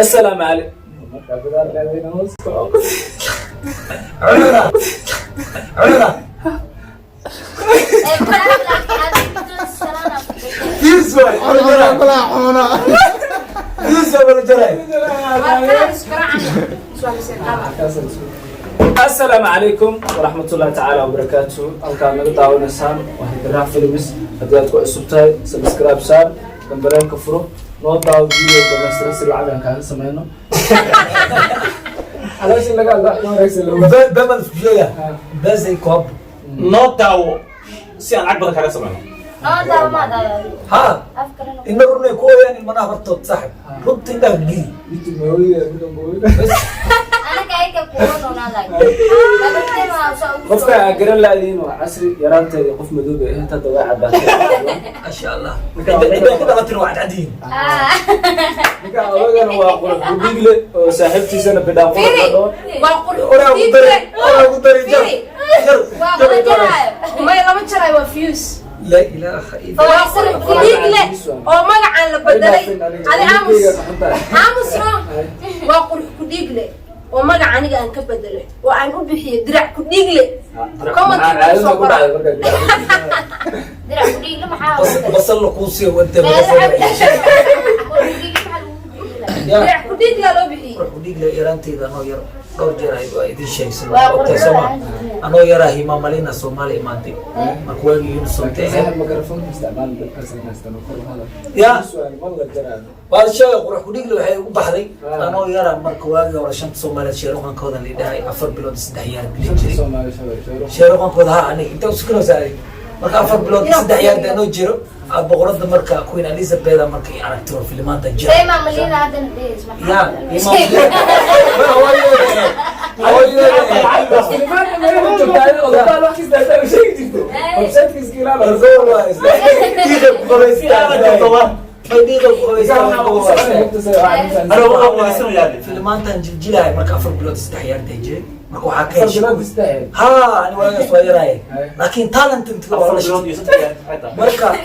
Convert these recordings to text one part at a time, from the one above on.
Assalaamu calaykum. Markaa bidaar leedayna hoos ku Cununa cununa. Ee, bidaar laakiin adiga salaana ku dhigay. This way. Cununa kula cuna. This way wala jaray. Waa kana isgaraacan su'aal. Assalaamu calaykum waraxmatullahi tacaala wabarakaatu. Halkaad naga daawanaysaan waa Hidiraac Films. Haddii aad ku cusub tahay, subscribe saar, gambaleelka furo, noo daawo video dhamaystiran si lacag aan kaaga sameyno. Caloosha laga hadlo wax ka wanaagsan looga Bema isku sheega. Besay koob. Noo daawo si aan lacag badan kaaga sameyno. Noo daawo ma daawo. Ha. Af kalena. Inna runay ku ooyaan ilmanaha hortood, saaxib. Runta indhaha geli. YouTube mahooyada mid unba. Bas. Anaga ayka kuwa noonaa laakiin. Gabarteen waa soo ugu Qofka aa garan laadiin waa Casri. Yaraanteedii qof madoob ay ahayd, hadda way caddaatay. Masha Allah. Cidda ku dhalatin waa cadcadiin. Ah. Ninka odagana waa Qurux Budhiigle oo saaxiibtiisana Bidhaan Qurux la dhaho. Waa qurux. Oraa ku dari. Oraa ku dari jar. Fiiri. Jar. Waa Jar. qurux. Jaraayo. May lama jarayo, waa views. La ilaha illa. Waa Qurux Kudhiigle oo magacaan la bedelay. Adi aamus, aamus. No, waa Qurux Kudhiigle oo magaca aniga aan ka bedelay oo aan u bixiyay Dirac Kudhiigle. Maxaa caadada ku dhacday markaa? Dirac ku dhiigle maxaa? Basal la kuu siiyo wante. Meelo cab. Qurux ku dhiigle maxaa lagu bixiyay? Ya. Dirac Kudhiigle loo bixiyey. Qurux Kudhiigle yaraanteyda anoo yar dhowr jeer ay waa idin sheegsan. Waa ogtahay qurux sooma la'aan. Anoo yaraa himamalina Soomaali imaantay marka waagii Unison-ta ahayd. Saaxib, mikrofoonka isticmaal, dadkaas haystaan oo kor u hadal. Ya. Su'aal ma la jaraayo. Waa sheegay, Qurux Kudhiigle waxay u baxday Ah. anoo yara marka waagii hore shanta Soomaaliyeed sheeruqankooda la idhahay, 4 bilood 3 yaar bilin Shanta jiray. Soomaali shabay. Sheeruqankooda ha, aniga inta usukanaysaa marka 4 bilood 3 yaar anoo jiro ah, boqorada marka Queen Elizabeth marka i aragtay oo filimaanta jira. Say Mamalina haddana dhees Ya. maxaa? Filimaanta meelaha joogtaa, odayaal wax kasta hadaa u sheegi jirto. Website-ka iska ilaali. Filimaantan jiljilahay marka 4 bilood 3 yaar day jiray marka waxaa ka Afar heshay bilood saddex. Ha, ani waagaas waa yaraaye, Hay. laakiin talent intiga waa Afar la bilood shitay. iyo 3 yaar maxay tahay?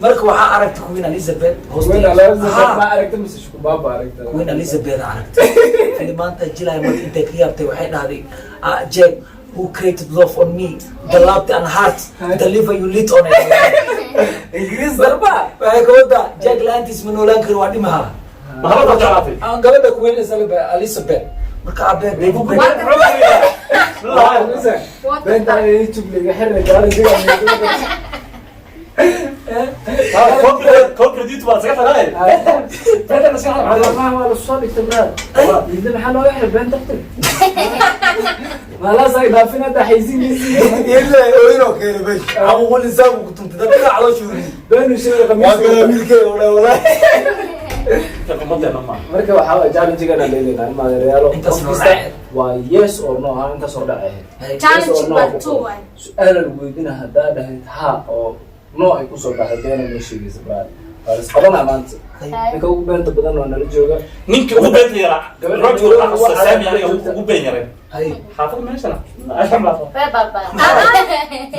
Marka waxaa aragtay Queen Elizabeth Queen Elizabeth ma ha aragtay mise Shukubaaba aragtay? Queen Elizabeth aragtay filimaanta jilaya. Marka intay ka yaabtay waxay dhahday, "Ah, Jack who created love on me, the love and heart, the liver you lit on it." Ingiriis darba. Waxay ka wadaa Jack la-aantiis ma noolaan kari, waa dhimaha. Ma habada jeclaatay? Aan gabadha Queen Elizabeth marka abeed. Beenta YouTube liga xirri gaari diga. Concrete YouTube waa iska xidhay. Beenta la iska xir. Waa la soo dhigtay brother. Midna maxaa looga xiray beenta tagtay? Maalaas ay dhaafin hadda xaysiinkiisii. Ilaa ooyinoo keenay meesha xaquuqul insaanku ku tuntay dadka caloosha uriyey. Beenu sheegay. Waa Khamiis. kala wiilkey walaa walaa. Ummadeena maaha. Marka waxaa waay challenge-gan aan leedahay ilma adeerayaalo. Intaas Qof noo kasta dhacay. waa yes or no ha, intaas oo dhacay. Challenge Yes or no part ku two qor. waay. Su-aala lagu weydiina, haddaa dhahayd ha oo no ay kusoo baxday, beena noo sheegaysa brother. Waa la isqabanaa maanta. Ninka ugu beenta badan waa nala jooga. Ninkii ugu beenta yaraa. Gabadha Rajul Nairobi waxaa waxaa Saami aniga joogta. ugu been yareen. Hay. Xaafad meeshana. Alxamdulillah. Way baabaa.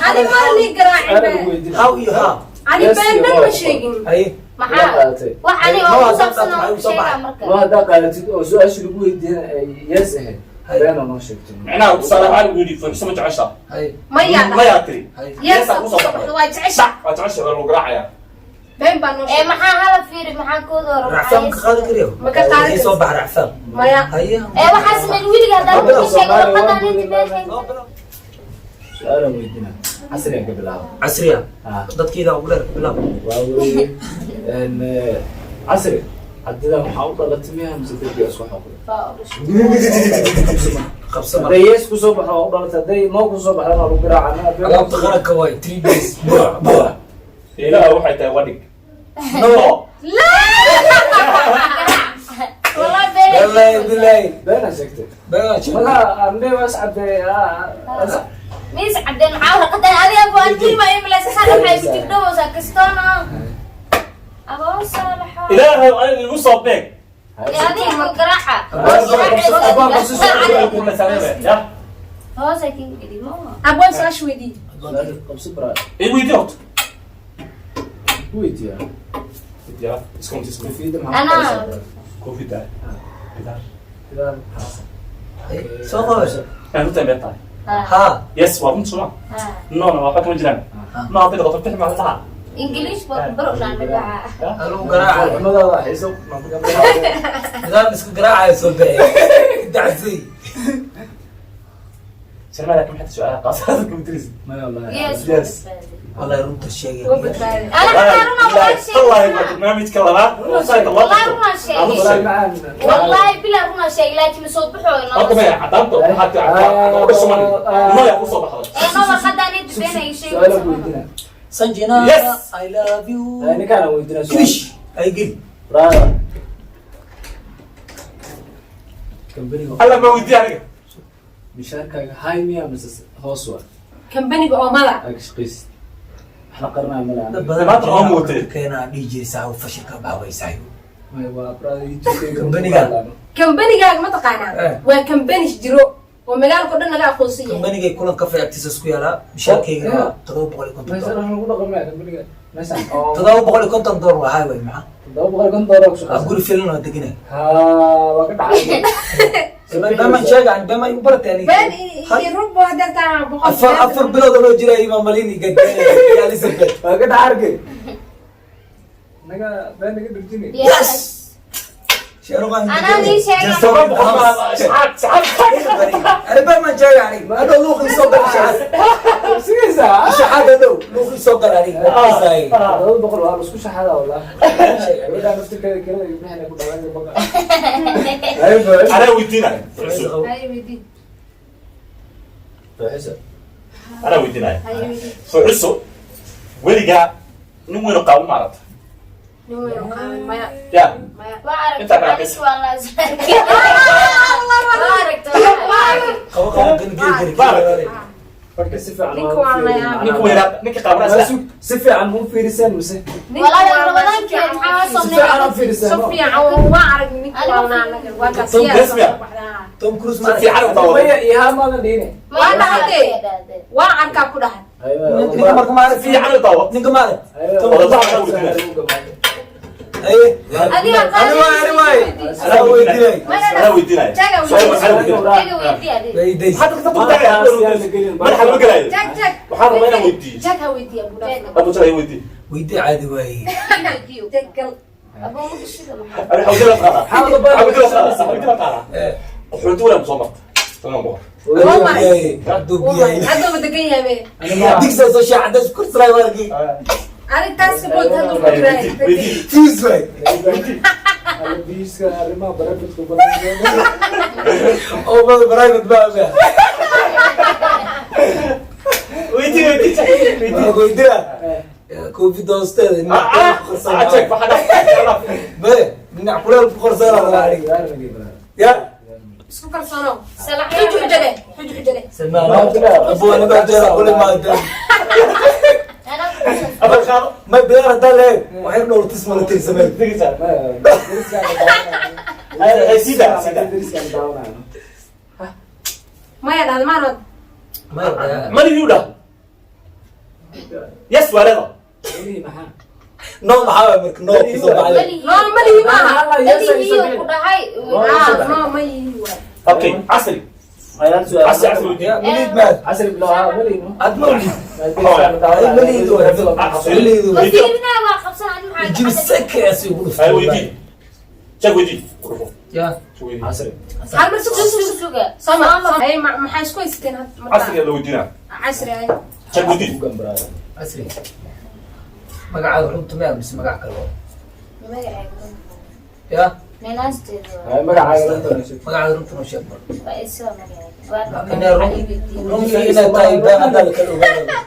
Ani ma lii Su-aala lagu garaacin. weydiina. How iyo ha. Ani Yes been iyo dhan no ma ku qor. sheegin. Hay. Maxaa? Qaadatay. Wax aniga No, oo ku haddaad saabsan maxay oo u soo sheegaa baxay? marka. No, haddaa qaadatid oo su-aasha lagu weydiina ay yes ahayd, Hay. beena noo sheegto. Micnaha tusaale waxaa lagu yidhi, "Fuuxso ma jeceshaa?" Hay. Mayaa. Mayaa tiri. Hay. Yes. Yes, aa kusoo baxday. Waa jecesha. Waa jecesha, waa lagu garaacayaa. Been baa noo Ee, sheegay. maxaa hala fiiri, maxaa kooda hore? Racfaan ka qaadan kariyo. Ma ka qaadan. Soo bax racfaan. Maya. Haye. Ee, waxaa sameyn wiliga haddaan Bilow ku sheego Soomaali, warqadan waa inta meesha. Loo bilow. Su-aalaan weydiina, Casrigan ka bilaabo. Casriya. Ah. Dadkiida ugu dheer ka bilaab. Waa weeye Casri, cadidan waxaa u dhalatay miya mise derbiga isku xoqday? Qabso marka. Hadday yes kusoo baxo waa u dhalatay, hadday no kusoo baxdana waa lagu garaacana. Alaabta qaranka waay, 3 days buux buux. Ilaah waxay tahay wadhig. No. Wallahi been. Wallahi billahi. Beena sheegtay. Baa sheegtay. Magaa ande waa iscadee. Miis cadeen maxaa warqadan adiga ku antiima imlaysa sana maxay ku tigdhowsa kastoona aboo saalaxa. Ilaahay aniga igu soo beeg. Adiga ku garaaca. Ya. Hoos ay kinga geli ma. Abwaan su-aasha weydii. Qabso bra. I weydii horta. Ku weydiiyaa. Ya, iska untis. Koofiyadda maxaa Anaa. ku qalaysaa? Koofida. Bidaar. Bidaar. Soo qabasho. Inay runta been tahay. Ha. Yes, waa runta suma. No, no, waxba kama jiraan. No, hadday noqoto bixi maa la dhahaa. English baa ku baro unaan dhagaca. Haluu garaaca. Cunadaada xiiso. Nidaam isku garaacaya soo baxay. Dacsi. Sharma, laakiin maxay su'aalaha qaasada kuma tirisi? Maya wallahi. Yes. Yes. Wallahi runta sheegay. Waa badbaaday. Ana xataa runaa wallahi Wallahi sheegay. waa barnaamijka labaad oo saaka loo Wallahi qabto. runaa sheegay. Wallahi macaan. Wallahi bilaa runaa sheegay, laakiin ma soo baxooyo. Horta maya cadaanta waxaa tii cadaan u dhashuman maya ku soo baxday. Ee, no, warqadaan inta been ay Su'aal ku sheegayso. weydiina. Sanjina. Yes. I love you. Ay, ninkaan aan weydiinaa su'aal. Krish. Ay gel. Brother. Kambaniga Alla ma weydiiya aniga. mishaarkaaga high miya mise hoos waa? Kambaniga oomada. Aa ka shaqaysid. Wax la qarinayo ma laha. Dad badan Maanta oo muutay. keenaa dhihi jiray saaxiib fashilka baxway saaxiib. Maya waa brother YouTube-kayga. Kambaniga. Kambanigaaga ma taqaanaa? Eh. Waa kambani jiro oo magaalka o dhan laga aqoonsan yahay. Kambanigay kulan kafee agtiisa isku yaalaa. Mishaarkayga waa $750. Meeshaan wax lagu dhaqamaya kambaniga. Meeshaan. Oo. $750 waa highway maxaa? $750 ku Aa, shaqaysaa. guri filan oo deganay. Haa, waa ka dhacay. Beeman sheega ani beeman igu baratay aniga. Been iyo rugbo haddaad taa boqol. Afar bilood oo loo jiray imaa malini gadgaanay Elizabeth. Waa ka dhacay arkay. Naga been naga dhurjinay. Yes. Sheeruqan. Anaa nii sheegay. 700 baa saxaab saxaab. Ani beeman sheega aniga. Hadhow luuqii soo gal shaxaad. Sigaysaa? Shaxaad hadhow luuqii soo gal aniga. Waa qiisaayay. 700 waa la isku shaxadaa wallah. Gabadhaan naftirkeeda kirada iyo bixina ku dhawaanaya baqa. Ay, boy. Anaa weydiinaya. Cusub. Hay weydii. Buuxisa. Anaa weydiinaya. Hay weydii. Fuxuso weligaa nin weyn oo qaawan ma aragta? Nin weyn oo qaawan maya. Ya. Maya. Waa aragtay, Intaa kala anis waa la arkay. Waa aragtay, waa aragtay. Qabo qabo gan geli geli. Marka si fiican Ninka waa waa u fiirin. la Ninka weynaa ninka qaawan Waa isla. si fiican ma u fiiriseen mise? Ninka Walaal, waa la Ramadaankeed maxaa Si soo fiican u fiiriseen. Si fiican waa arag ninka Aniga waa la anaga waa kaas. Tom Cruise miya? Tom Cruise ma Si fiican u daawaday. Maya iyo haa maadan dhihine. Waa dhahade. Waa arkaa ku dhahay. Ninka marka ma Si arag. fiican u daawad. Ninka ma arag. Tom Wada Cruise. daawad weydiinaya. Aye. Adiga Ani waay ani waay. Anaa weydiinay. Anaa weydiinaya. Jaga Su'aal weydiin. anaa weydiinaya. Jaga weydii adiga. Weydiis. Maxaad ka tagtay? Madaxa lama gelayo. Jag jag. Waxaan rabaa inaan weydiiyo. Jag ha weydiiya buudhaaf. Abu Jalal weydiiyo. Weydii caadi waaye. Weydiiyo. Jag gal. Abuu muqdisho maxaa? Ani xawjada qaadaa. Xawjada qaadaa. Xawjada qaadaa. Eh. Qaxoonti walaal soo marta. 10%. Waa maray. Biyay. Hadduu biyay. Hadduu degan yahay be. Digsa soo shaacadays kursiray warkii. Adig taas ka bood hadduu ku jiraa. Weydii. Fuse waay. Biiska arrimaha barafidka badan. Oo bada private baa ogaa. Weydii weydii. Weydii. Waxaa weydiina. Covid hoosteeda. Ah ah. Check waxa dhaf. Be, dhinac kuleel ku qarsanaa la aniga. Ya. Isku kalsoonow. Salax. Xuj xujade. Xuj xujade. Salmaan. Abu ana baa jeera kule maanta. Anaa ku qabsan. Abu qaado. Ma biyaar hadaa leeg. Waxay dhowr tis mala tirsamay. Digisa. Ay sida sida. Maya dhahda maanood. Ma Mali yuda. Yes waleeda. No maxaa waay marka no ku soo baxday. Welihi. No ma lihi maaha. Welihi ku dhahay. Ah, no ma yihi waay. Okay, asri. Asri asri weydii. Ya, malid maad. Casri bilow haa malino. Ad ma olid. Ay malid waay. Malid Ma waay. fiirinaa waa qabsan ani maxaa Jiri sek asi ugu dhuftay. Ay weydii. Check weydii. Ya. Check weydii. Casri. Hal mar sug sug sug. Suga. Sama. Ay maxaa isku haysateen hadda markaa? Asri la weydiinaa. Casri ay. Check weydii. Asri. Magacaada runta ma mise magac kale waa? Magacayga. Ya. Meenaasteeda. Ay magacaaga la doonayso. Magacaada runta noo sheeg mar. Waa isoo magacayga. Waa Inay run runtii inay tahay been haddaa la kala ogaanaba.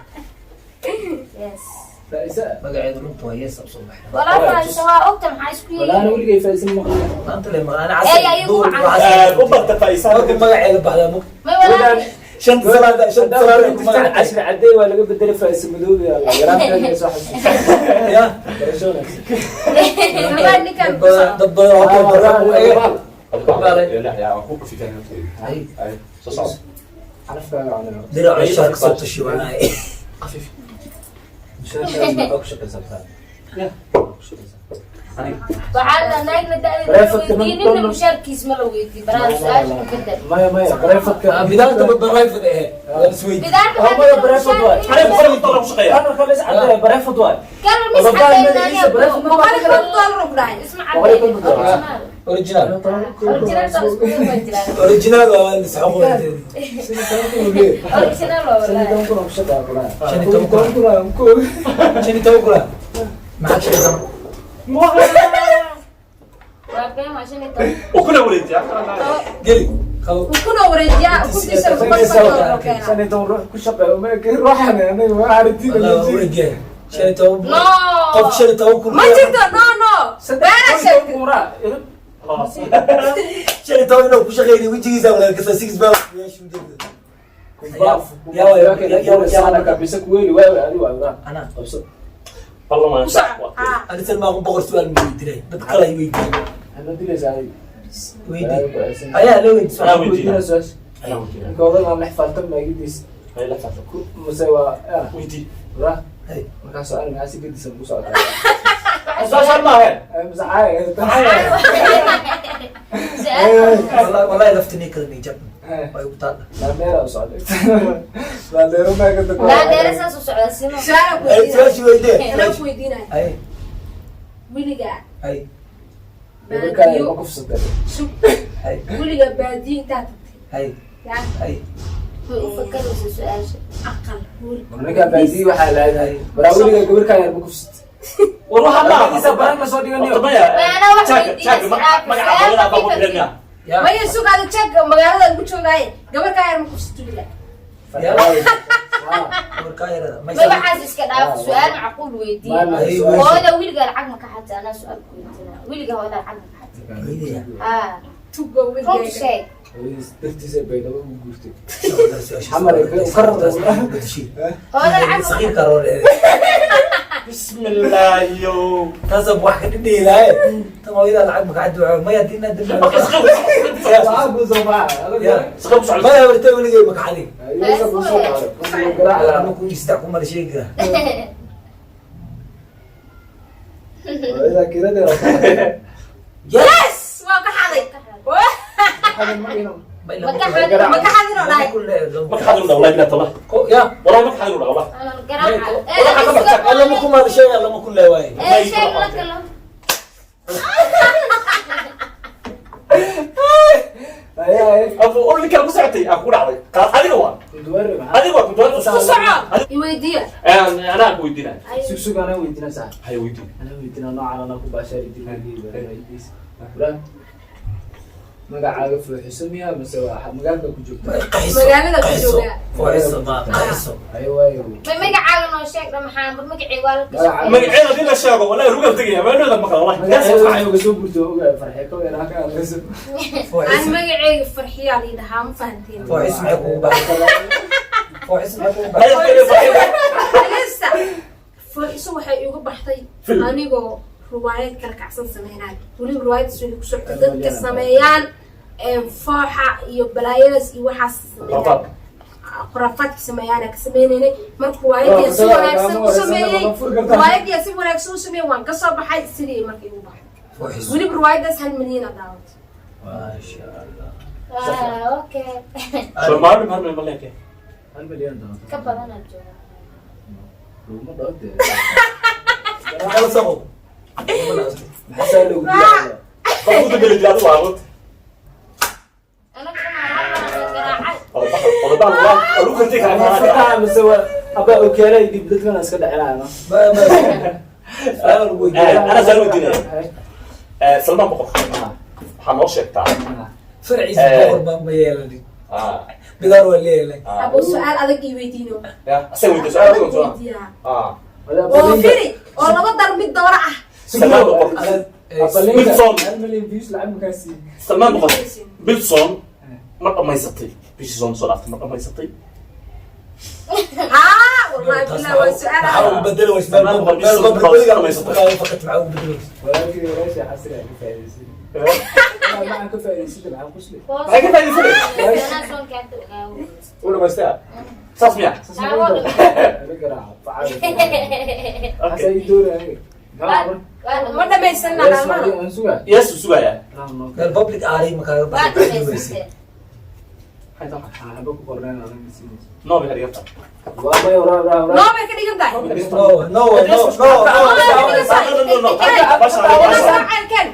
Yes. Faa'iisa. Magaceeda runta waa yes soo baxay. Walaa faa'iiso waa ogta maxaa isku Walaana yeelay. weligay faa'iisa ma maqlin. Maanta le ma ana Ee, casri. ayagu duhur waxaan- waa casri. U barta faa'iisaha. Marka magaceeda baxdaa mug. May walaa. Shanta salaada shanta salaada ku magaca Casri cadey waa laga bedelay faa'iisa madoobi aa yaraanteeda soo xasuusta. Ya. Barasho wanaagsan. Wallahi ninkan Dad badan dad badan waa ku baran u eeg. Ay. Ay. Soo socdo. Calafkaaga cunay. Dirac shaar ka soo tashi walaay. Mishaarkaaga maxaa ku shaqaysaa? Ya. Ku shaqaysaa. Waxaa la naagna da'deeda la Private weydiin, man- ninna mushaarkiis ma la weydiin. Baraada su-aasha ka bedel. Maya, maya, private-ka. Bidaarta ma private ahe, waa isweydiin. Bidaarta Oh, maya, private waay. Aniga $150 ku shaqeeya. Kalarka la is cadeeya, private waay. Kalar mis Odabaal caddeyn magaciisa aniga. private ma $150 ku dhahay. Isma $150. caddeyn. Original. Original saas isku mid baa jiraan. Original waa la saxo. Original waa wallahi. 15,000 ku shaqeeya kulaha. 15,000. 15,000 ku. 15,000 maxaa shaqeysan? Waa been, waa 15. Ukuna wareejiya. Geli qabo. Ukuna wareejiyaa, ukuntiisa $150 oo keenaa. 15 ruux ku shaqeeya uma ekin ruuxan aniga ma aragtida. Wallah waa wareejiyaa 15. No. Qof 15,000. Ma jirto, no, no, beenaa sheegtay. 15 inuu ku shaqeynay wejigiisa walaal kasta six baa Kabisa kuweli waawe adi waa wadaa. Ana. Qabso. Ballan waan Ku soco. Ah. Anisan maa 100 su'aal ma weydiinay, dad kale ay weydiinay. Waxaad noo dilaysaa adiga. Weydii ayaa la weydiin. Anaa weydiinaa. Weydiina su-aasha. Anaa weydiinaa. Ninka odaga la xifaaltan baa iga Ay, la faafo. Mase waa ah, Weydii. wadaa. Hey. Markaas su'aal maxaa si gedisan ku socotaa? Su'aashaan ma ahayn. Eh, mase caaya. Su-aal. Wallahi wallahi laftini kala nijab way ku taala. Laandeera u socday. Laandeero maa ka tago. Laandeere saas u socda simo. Su-aala ku Ay, weydiinaya. su'aashii weydee. Anaa ku weydiinaya. Ay. Weligaa ay Gabarkaa baadiyo ma kufsatay. sug. Ay. Weligaa baadiyo intaad tagtay ay yaa ay Way u fakaraysa su-aasha. Aqal guri Ninka baadiyo waxaa laadahay. Baraa weligaa gabarkaa yar ma kufsatay. War waxaa ma aha. Magaciisa baran ka soo dhiganayo. Horta maya. Ma anaa wax Jaaka, weydiinaysa, Jaaka, magaca su'aal hooyadaa baa ku ma dhigan miya? Ya. Maya, sug, ada jeeg magaalada ugu joogaaye, gabar kaa yar ma kufsato weligaa? Ya. Ah. Warkaa yarada. Ma waxaas iska dhaaf, su-aal macquul weydiin. Maalin. Hooyada weligaa lacag ma ka xatay? Anaa su-aal ku weydiinaa. Weligaa hooyada lacag ma ka xatay? Ah, Tugo runta weligaa. sheeg. Hooyadiis dartiisa baydhabo ugu guurtay. Xamar Hooyada lacag ma ka saqiirka roon. Bismillaahiyo. Taasab wax ka dhidhiilaaye, tan hooyada lacag maka duco maya diina dambi. Marka saqiir ku socdo. Waxaa kuu soo baxay. Ya. Saqiir ku socdo. Maya, horta weligay maka xadin. Hooyadiisa kuu soo baxay. Marka loo garaacayo. Ama ku istaa ku mala sheegi karaa. Hooyada kiradeeda waa ka xaday. Yes, waa ka xaday. Xaday ma ino. Ma ka xadin. Ma ka xadin oo dhahay. Ma ka xadin wallahi bilaa tallah. Ya. Wallahi ma ka xadin wallahi. Anaan garaaca. Waxaa ka Lama ku mala sheega, lama ku leewaaye. Eh, sheeg la kalo. Haye, haye. Abu oo ninka ku socotay aan ku dhacday. Qaad adiga waa. Kunduwaare maxaa? Adiga waa kuntuwaare. Ku soco, iweydiiya. Anaa ku weydiinaa. Sug, sug, anaa weydiina sax. Hay weydiin. Anaa weydiina noocan anaa ku baashaari jirkayga. Walaal, magacaaga fuuxiso miyaa mise waa magaalka ku joogta? Magaalada ku joogaa. Fooxiso ma qaxiso. Haye waayo. Ma magacaaga noo sheeg dha, maxaa bar magacayga waa la Magaca- Magaceeda hadii la sheego wallahi rugal tagaya. Ma dhooda maqal wallahi. Magaceeda waxay uga soo gurtay ogahay farxi ka weyn ka hadlayso. Aan Fooxiso. magaceyga Farxiyaa la dhahaa, ma fahanteen? Fooxiso maxay kugu baxay? Fooxiso maxay kugu baxay? Dhageysta, Fooxiso waxay iigu baxday Film. anigoo riwaayad kala kacsan sameynayo, weliba riwaayadaas waxay ku socotay dadka sameeyaan fooxa iyo balaayadaas iyo waxaas sameeyaan. Khuraafaadka. Khuraafaadka sameeyaan ka sameynaynay. Marka riwaayadii si wanaagsan u sameeyey, riwaayadii si wanaagsan u sameeyey, waan kasoo baxay sidii marka igu baxay. Fooxiso. Weliba riwaayadaas 1 milyan aa daawatay. Maasha Allah. Ah, okay. Soomaali mar ma leeyahay. 1 milyan doonta. Ka badan aan joogaa. Laguma dhaho dee. Kala saqo. Maxaa saa loogu dilayaa? Qof ku dambeeyay adigu waa runta. Anaga dhan garaacay. Qodobada waa lagu kartay Ama karaa. furtaa mise waa aba okeelay dib dadkana iska dhicinaya no? Ma ma su'aal lagu weydiiyo. Anaa su'aal weydiinaya. Salmaan Boqor. Waxaa noo sheegtaa. Farciisa boqor ma yeelanin. Bidaar waa leeyahay. Abo, su-aal adag ii weydiino. Ya, asaga weydiiyo su'aal Adag adigu soo. weydiiyaa. Ah. Oo firi oo laba dar mid doora ah. Salmaan Boqor. Wilson. 1 milyan views lacag makaa siiye. Salmaan Boqor. Bilson ma dhamaysatay? Bishii soo dhaaftay ma dhamaysatay? Haa, wallahi billahi waa su-aal Maxaa adag. ugu bedeli wayse? Meel Salmaan meel Boqor meel weligaa dhamaysatay. fakat maxaa ugu bedeli wayse? Walaalkii walaashay xasri aan ka faa'iidaysan. Maxaan ka faa'iidaysan maxaan qusli. Maxay ka faa'iidaysanay? Anaa soonka hadda ogaawo. U dhamaystay? Saas miya? Saas ma oran. Laga garaaco. Facaa. Xasay doonaya. Ma dhamaysanaa maalmaha. Sugaa. Yes, uu sugayaa. Meel public aaday ma kaaga Waa baxay. dhamaysatee. Maxay tahay? Waxba ku qorneen anaga siinaysa. No bay ka dhigan tahay. Waa may ora ora ora. Noo bay ka dhigan tahay. No, no, no, no, no. No, no, no, no. Ken, ken.